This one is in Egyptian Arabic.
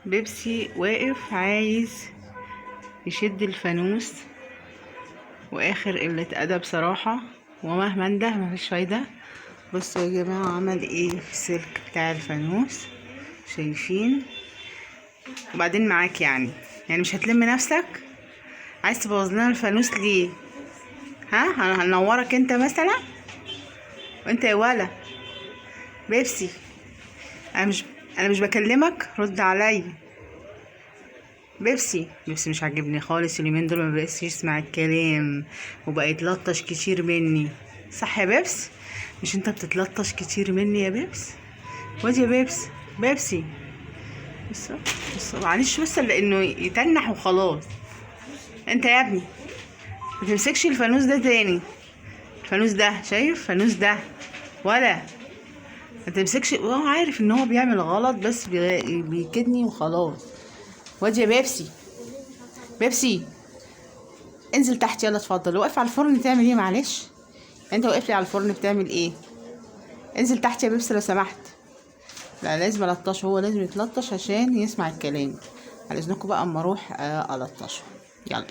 بيبسي واقف عايز يشد الفانوس، واخر قلة ادب صراحة، ومهما انده مفيش فايدة. بصوا يا جماعة عمل ايه في السلك بتاع الفانوس، شايفين؟ وبعدين معاك يعني مش هتلم نفسك؟ عايز تبوظ لنا الفانوس ليه؟ ها هنورك انت مثلا؟ وانت يا ولا بيبسي، انا مش بكلمك، رد عليا. بيبسي بيبسي مش عاجبني خالص اليومين دول، ما بقاش يسمع الكلام وبقى يتلطش كتير مني. صح يا بيبس؟ مش انت بتتلطش كتير مني يا بيبس؟ وادي يا بيبس، بيبسي بس بس معلش، بس لانه يتنح وخلاص. انت يا ابني ما تمسكش الفانوس ده تاني، الفانوس ده شايف؟ الفانوس ده ولا ما تمسكش. هو عارف ان هو بيعمل غلط بس بيكدني وخلاص. وادي يا بيبسي، بيبسي انزل تحت يلا اتفضل. واقف على الفرن تعمل ايه؟ معلش انت واقف لي على الفرن بتعمل ايه؟ انزل تحت يا بيبسي لو سمحت. لا لازم الطشه، هو لازم يتلطش عشان يسمع الكلام. على اذنكم بقى اما اروح الطشه. يلا.